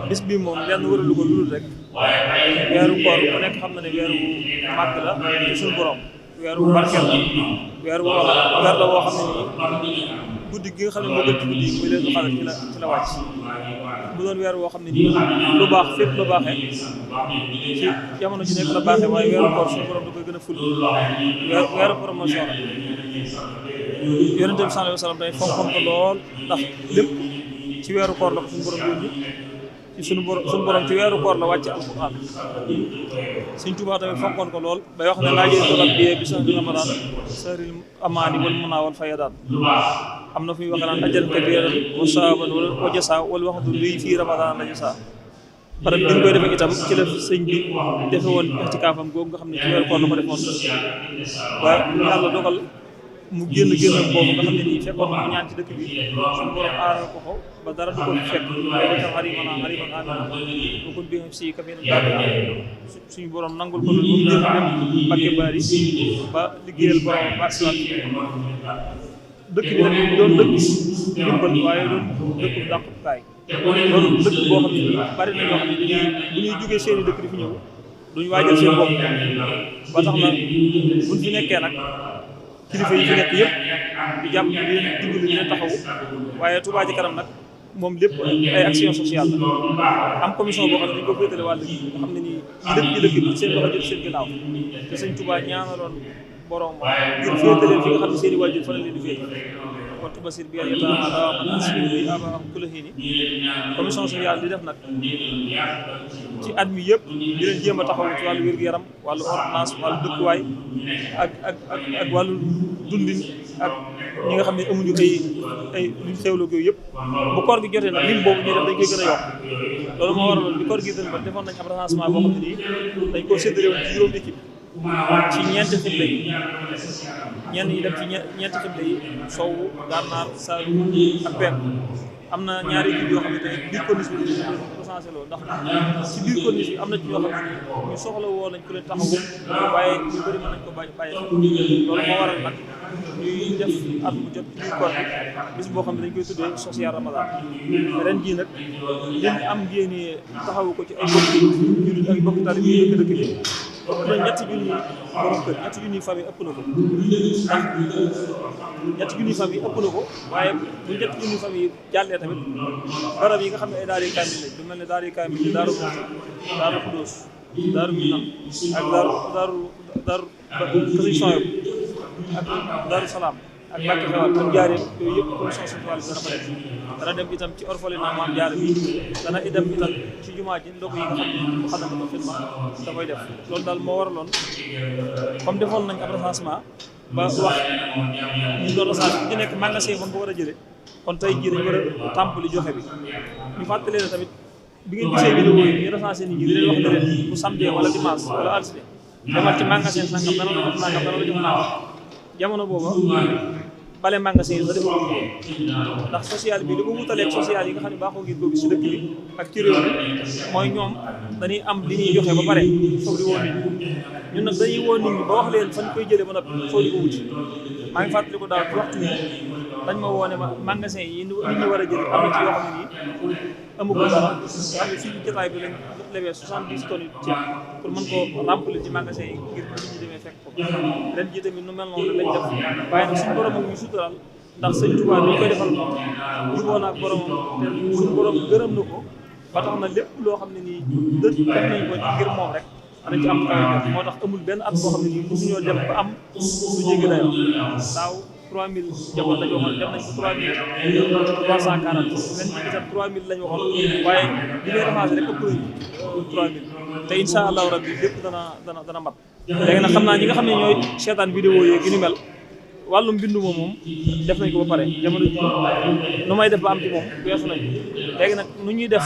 bis bi moom lenn waralu ko lu dul rek weeru koor ku nekk xam na ne weeru màgg la ci suñu borom weeru barkeel la weer la woo xam ne nii guddi gi nga xam ne moo gën ci guddi yi muy leen xalat ci la wàcc mu doon weer woo xam ne nii lu baax fépp la baaxee ci jamono ji nekk la baaxee waaye weeru koor suñu borom da koy gën a ful weeru promotion la yonente bi sallallahu alayhi wa sallam day fonkoon ko lool ndax lépp ci weeru koor la ko suñu borom yónni ci suñu borom ci weeru koor la wàcc alquran Sëñ Tuubaa tamit fonkoon ko lool bay wax ne laa jël tolal bi bi sahri ramadan sahril amaani wal munaa wal fayadaan am na fu ñu waxee naan ajal kabiran wa saaban wa jasa wal waxdu luy fii ramadan la jasa barab bi ñu koy defee itam ci la sëñ bi defe woon ixtikaafam googu nga xam ne ci weeru koor la ko defoon waaye yàlla dogal mu génnam boobu nga xam ne nii fekkoon mu ñaan ci dëkk bi suñu borom aaral ko ko ba dara du ko fekk tam hariman amina bu kon bi si kafina suñu borom nangul ko loolu mu génn dem Mbàkke Bari ba liggéeyal borom ba siwaat dëkk bi nag doon dëkk ndimbal waaye doon dëkk dàqukaay doon dëkk boo xam ne nii bari na ñoo xam ne bu ñuy jógee seeni dëkk di fi ñëw duñu waajal seen bopp ba tax na buñ fi nekkee nag kilifa yi fi nekk yëpp di jàpp di leen dimbali di leen taxawu waaye Touba Ca Kanam nag moom lépp ay action sociale la am commission boo xam ne dañu ko féetale wàll gi nga xam ne nii lépp ci dëkk bi seen loxo jël seen ginnaaw te sëñ Touba ñaanaloon borom ngir féetaleen fi nga xam ne seen i waajur fa la leen di féete kon tubasir bi ay yataama daa man asir bi aba am kulaxini commission sociale di def nag ci at mi yëpp di leen jéem a taxawu ci wàllu wér-gu-yaram wàllu ordonnance wàllu dëkkuwaay ak wàllu dundin ak ñi nga xam ne amuñu ay luñ xewloo yooyu yëpp bu koor gi jotee nag lim boobu ñuy def dañ koy gën a yokk loolu moo waraloon bi koor gi dën ba defoon nañ am recensement boo xam ne nii dañ koo séddale woon ci juróomi équipe ci ñeenti xibla yi ñenn ñi dem ci ñeenti xibla yi sowwu gànnaar saalum ak penku am na ñaari équipe yoo xam ne tamit biir corniche bi recensé loolu ndax ci biir corniche bi am na ci ñoo xam ne ñu soxla woo nañ ku leen taxawu waaye ñu bëri mën nañ ko bàyyi loolu moo waral nag ñuy def at mu jot ci biir koor bi bis boo xam ne dañ koy tuddee social ramadan ren jii nag liñ am yéene taxawu ko ci ay bokk jullit ak bokk taalibe yi dëkk bi ñetti junni borom kër ñetti junni famille ëpp na ko ndax ñetti junni famille ëpp na ko waaye bu ñetti junni famille jàllee tamit barab yi nga xam ne ay daara yu kaamil lañ du mel ne daara yu kaamil yi daaru Muxti daaru Xudóos daaru Minam ak daaru Sëriñ Sohaybu ak daaru Salaam ak Mbàkke Xewar ak Njaaréem yooyu yëpp commission sociale bi dana fa def dana dem itam ci orphelinat Maam Jaara bi dana dem itam ci jumaa ji ndog yi nga xam ne bu xadama ko xidma da koy def loolu daal moo waraloon comme defoon nañ ab recensement ba wax ñu doon recensé bu ñu nekk magasin ba nga ko war a jëlee kon tey jii dañu war a tàmbali joxe bi ñu fàttali ne tamit bi ngeen gisee vidéo yi ñu recensé nit ñi di leen wax ne leen bu samedi wala dimanche wala altine demal ci magasin sangam dana la jox nangam dana la jox nangam jamono booba bale magasin yi sa defa ko ndax social bi li ko wutaleeg social yi nga xam ne baaxoo ngir ko gis ci dëkk bi ak ci réew mi mooy ñoom dañuy am li ñuy joxe ba pare foog di woo nit ñi ñun nag dañuy woo nit ñi ba wax leen fan koy jëlee ba noppi foog di ko wuti maa ngi fàttali ko daal ci waxtu yi dañ ma woone ma magasin yi nit ñi war a jël am na ci yoo xam ne nii amu ko dara nga xam ne fii jotaay bi lañ lewee 70 tonnes yu ceeb pour mën koo remplir ci magasin yi ngir nit ñi demee fekk ko ren ji tamit nu mel noonu lañ def waaye nag suñu borom ñu suturaal ndax sëñ Tuubaa bi ñu koy defal moom juboo na ak boromam te suñu borom gërëm na ko ba tax na lépp loo xam ne nii def nañ ko ngir moom rek danañ ci am kaw moo tax amul benn at boo xam ne nii mosuñoo dem ba am lu jéggi dayoo daaw 3000 jamono lañ waxoon dem nañ ko 3340 ren ci itam 3000 lañ waxoon waaye bi ngay ramassé rek ëpp nañ 3000 te insha allahu rabbi lépp dana mat léegi nag xam naa ñi nga xam ne ñooy seetaan vidéo yooyu gi ni mel wàllum mbindu moom def nañ ko ba pare jamono ji nu may def ba am ci moom weesu nañ léegi nag nu ñuy def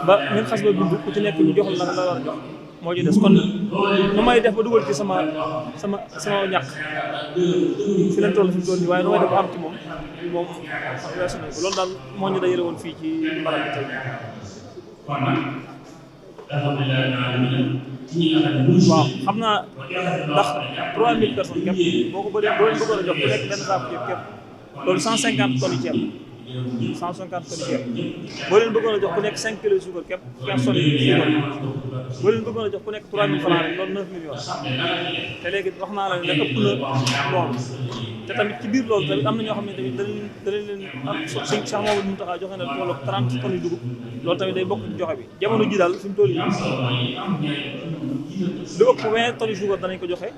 ba ñun xas ba bindu ku ci nekk ñu jox la la war a jox moo ci des kon nu may def ba dugal ci sama ñàkk fi leen toll fi mu toll nii waaye nu may def ba am ci moom weesu nañ ko loolu daal moo ñu dajale woon fii ci barab bi tey waaw xam naa ndax 3000 personnes képp boo ko bëree boo leen bëggoon a jox ku nekk benn saaku ceeb képp loolu 150 tonnes yi ceeb 150 tonnes ceeb boo leen bëggoon a jox ku nekk 5 kilos suukar képp 15 tonnes suukar boo leen bëggoon a jox ku nekk 3000 francs rek loolu 9 millions te léegi wax naa la ne ëpp na loolu te tamit ci biir loolu tamit am na ñoo xam ne tamit danañ leen sëñ Cheikh Mamadou Mountakha joxe na toolu 30 tonnes yu dugub loolu tamit day bokk ci joxe bi jamono ji daal fi mu toll nii lu ëpp 20 tonnes yu suukar danañ ko joxe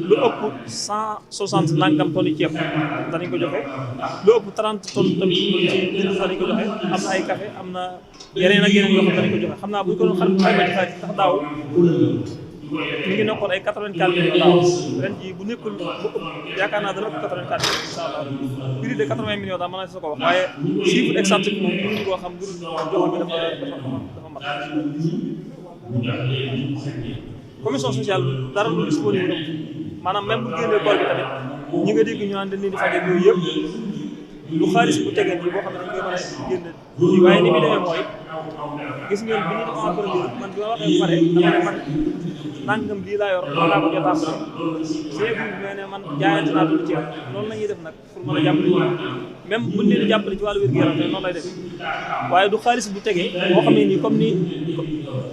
lu ëpp 160 nangam tonnes yu ceeb danañ ko joxe lu ëpp 30 tonnes tamit dinañ ko joxe am na ay café am na yeneen ak yeneen yoo xam danañ ko joxe xam naa bu ñu ko doon xayma ci xaalis tax daaw mi ngi nekkoon ay 84 millions daaw ren jii bu nekkul bu ëpp yaakaar naa dana ëpp 84 millions incha allah prix de 80 millions daal mën naa si ko wax waaye chiffre exact bi moom mënuñu koo xam ngir joxe bi dafa mat commission sociale dara lu disponible maanaam même bu génnee koor gi tamit ñi nga dégg ñu naan dañ leen di fajal yooyu yëpp lu xaalis bu tegee nii boo xam ne dañ koy mën a génn waaye ni muy demee mooy gis ngeen bi ñu def en premier man bi ma waxee pare dama ne man nangam lii laa yor loolu laa ko jot a seegu mais ne man jaayante naa dul ceeb loolu la ñuy def nag pour mën a jàppale même buñ leen di jàppale ci wàllu wér-gu-yaram te noonu lay def waaye du xaalis bu tegee boo xam ne nii comme ni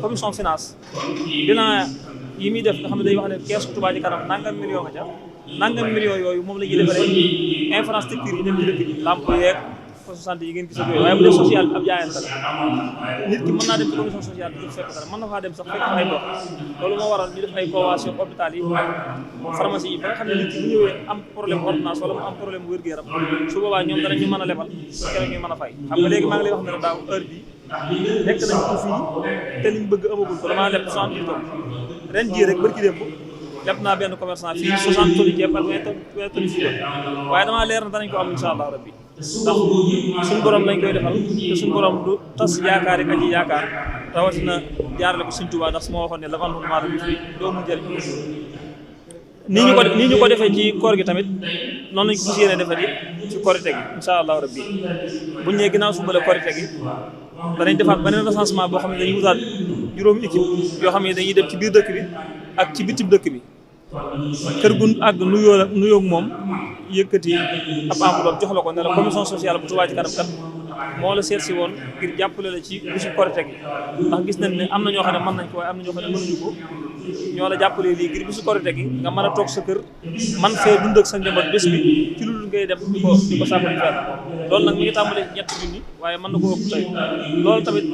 commission finance bilan yi muy def nga xam ne day wax ne keesu Touba Ca Kanam nangam million nga ca nangam million yooyu moom la ñuy defaree infrastructure yi dem ci dëkk bi lamp yeeg poste santé yi ngeen gis ak yooyu waaye bu dee social bi ab jaayante la nit ki mën naa dem ci commission sociale bi fekk dara mën na faa dem sax fekk ay ndox loolu moo waral ñu def ay convention hôpital yi pharmacie yi ba nga xam ne nit ki bu ñëwee am problème ordonnance wala mu am problème wér-gu-yaram su boobaa ñoom danañu mën a lebal keneen ñuy mën a fay xam nga léegi maa ngi lay wax ne la daaw heure bi nekk nañ ko fii te liñ bëgg amagul ko damaa leb 70 tonnes ren jii rek barki démb leb naa benn commerçant fii 60 tonnes ceeb ak 20 tonnes suukar waaye damaa leer na danañ ko am incha allah rabbi ndax suñu borom lañ koy defal te suñu borom du tas yaakaar rek aji yaakaar rawatina jaarale ko Sëñ Tuubaa ndax su ma waxoon ne la man maa bi fii doomu njëriñ nii ñu ko defee ci koor gi tamit noonu lañ ko fas yéene defee ci korite gi incha allah rabbi buñ ñëwee ginnaaw suba la korite gi danañ defaat beneen recensement boo xam ne dañuy wutaat juróomi équipe yoo xam ne dañuy dem ci biir dëkk bi ak ci bitib dëkk bi kër gu àgg nuyoo moom yëkkati ab enveloppe jox la ko ne la commission sociale bu Touba Ca Kanam kat moo la seet si woon ngir jàppale la ci bisu korite gi ndax gis nañ ne am na ñoo xam ne mën nañ ko waaye am na ñoo xam ne mënuñu ko ñoo la jàppale lii ngir bisu korite gi nga mën a toog sa kër man fee dund ak sa njaboot bés bi ci lu ngay dem di ko sàmm di fenn loolu nag mi ngi tàmbalee ci 3 junni waaye mën na ko ëpp tey loolu tamit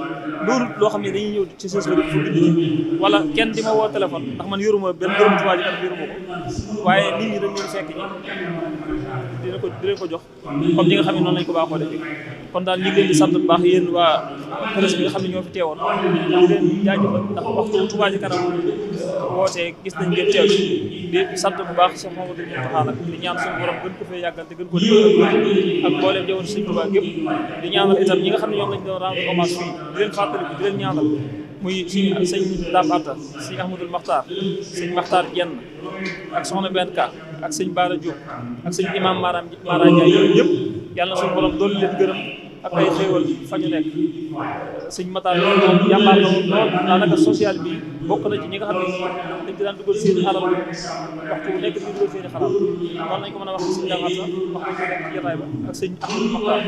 loolu loo xam ne dañuy ñëw ci sës ba fu bind ci wala kenn di ma woo téléphone ndax man yoruma benn dërëm Touba Ca Kanam yoruma ko waaye nit ñi dañ leen fekk ñi di leen ko jox comme ñi nga xam ne noonu lañ ko baaxoo defee kon daal ñu ngi leen di sant bu baax yéen waa presse bi nga xam ne ñoo fi teewoon di leen jaajëfal ndax waxtu Touba Ca Kanam wootee gis nañ ngeen teew di sant bu baax Cheikh Mamadou Mountakha nag di ñaan suñu borom gën ko fee yàggal te gën ko ak mbooleem jawoon Sëñ Touba gépp di ñaanal itam ñi nga xam ne ñoom lañ doon rendre hommage fii di leen fàttaliku di leen ñaanal muy sëñ Dame Atta sëñ Ahmadul Maxtaar sëñ Maxtaar Jenn ak soxna benn ka ak sëñ Baara Diop ak sëñ imam Mara Ndiaye yooyu yëpp yàlla na suñu borom doolu leen gërëm ak ay xéewal fa ñu nekk sëñ Matar moom jàmbaar la woon lool daanaka social bi bokk na ci ñi nga xam ne dañ ci daan dugal seen alal waxtu bu nekk di dugal seen i xalaat noonu lañ ko mën a wax sëñ Dame Atta wax nañ ko nekk ci jotaay ba ak sëñ Ahmadou Maxtaar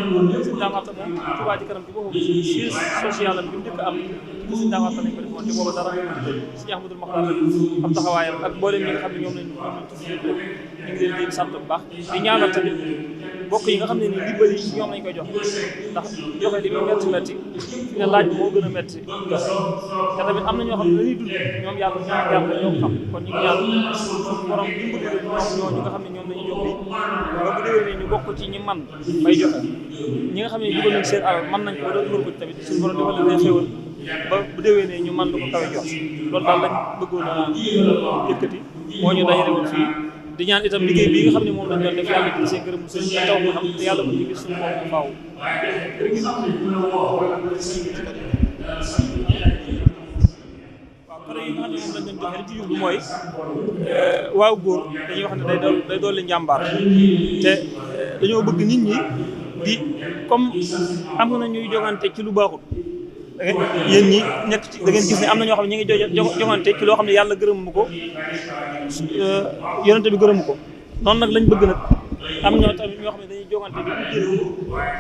sëñ Dame Atta moom Touba Ca Kanam ci boppam siège social am bi mu njëkk am ci sëñ Dame Atta lañ ko defoon te booba dara sëñ Ahmadou Maxtaar am taxawaayam ak mboolem ñi nga xam ne ñoom lañ tudd yëpp ñu ngi leen di sant bu baax di ñaanal tamit bokk yi nga xam ne nii ndimbal yi ñoom lañ koy jox ndax joxe li muy métti fi ne laaj moo gën a métti joxe te tamit am na ñoo xam ne dañuy dund ñoom yàlla ñoo xam kon ñu ngi ñaan suñu borom dimbali leen ñoom ñi nga xam ne ñoom lañuy jox lii ba bu déwénee ñu bokk ci ñi man bay joxe ñi nga xam ne dugal nañ seen alal mën nañ ko dugal ko ci tamit suñu borom defal leen ay xéwal ba bu déwénee ñu mën lu ko kawe jox loolu daal lañ bëggoon a yëkkati moo ñu dajale woon fii di ñaan itam liggéey bi nga xam ne moom lañ doon def yàlla ci seen gërëm sëñ bi taw xam te yàlla bu ñu gis suñu bopp faaw waaw pare yi nga xam ne moom lañ doon joxe li ci yóbbu mooy waaw góor dañuy wax ne day dolli njàmbaar te dañoo bëgg nit ñi di comme am na ñuy jogante ci lu baaxul yéen ñi nekk ci da ngeen gis ne am na ñoo xam ne ñu ngi jogante ci loo xam ne yàlla gërëm ko yonente bi gërëm ko noonu nag lañ bëgg nag am ñoo tamit ñoo xam ne dañuy jogante di jël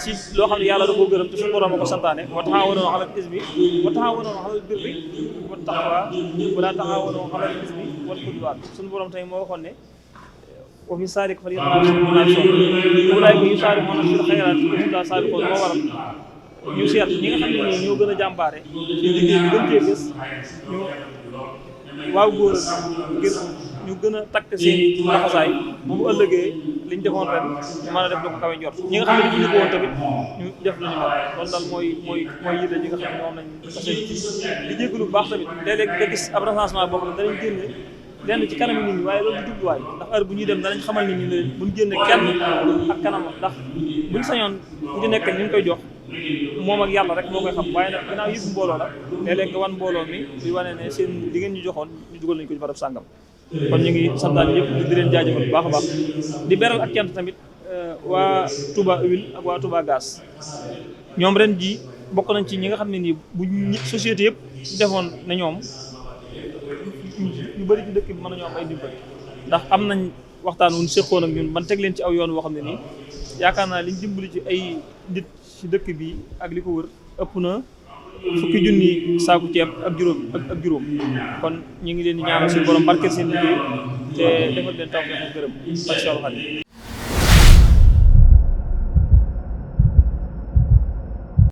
ci loo xam ne yàlla da koo gërëm te suñu borom a ko santaane wa taxaawanoo alal ismi wa taxaawanoo alal birri wa taqwa wala taxaawanoo alal ismi wal udwaan suñu borom tamit moo waxoon ne wa fi saariq fa yatanaafasuna ulaa'ika yusaari'uuna fil xayraati wa hum laa saabiquun moo waral ñu seet ñi nga xam ne nii ñoo gën a jàmbaare ci liggéey bi gën cee gës ñu waaw góor ngir ñu gën a takk seen laxasaay bu ëllëgee liñ defoon ren ñu mën a def lu ko kawe njort ñi nga xam ne defuñu ko woon tamit ñu def lu ñu mel loolu daal mooy yite ñi nga xam ne moom lañ tase di jéggalu bu baax tamit léeg-léeg nga gis ab recensement boo xam ne danañ génne lenn ci kanam nit ñi waaye loolu du jubluwaay ndax heure bu ñuy dem danañ xamal nit ñi ne buñ génne kenn ak kanamam ndax buñ sañoon bu ñu nekk ñu ngi koy jox moom ak yàlla rek moo koy xam waaye nag ginnaaw yëpp mbooloo la léeg-léeg nga wan mbooloo mi di wane ne seen li ngeen ñu joxoon ñu dugal nañ ko ci barab sàngam kon ñu ngi santaan ñëpp di leen jaajëfal bu baax a baax di beral ak cant tamit waa Touba Huile ak waa Touba Gaz ñoom ren ji bokk nañ ci ñi nga xam ne nii bu société yëpp defoon na ñoom ñu bëri ci dëkk bi mën nañoo am ay dimbal ndax am nañ waxtaan wuñ séqoon ak ñun ban teg leen ci aw yoon woo xam ne nii yaakaar naa liñ dimbali ci ay nit ci dëkk bi ak li ko wër ëpp na fukki junni saaku ceeb ak juróom kon ñu ngi leen di ñaanal suñu borom barkeel seen liggéey te defal leen taw feex gërëm ak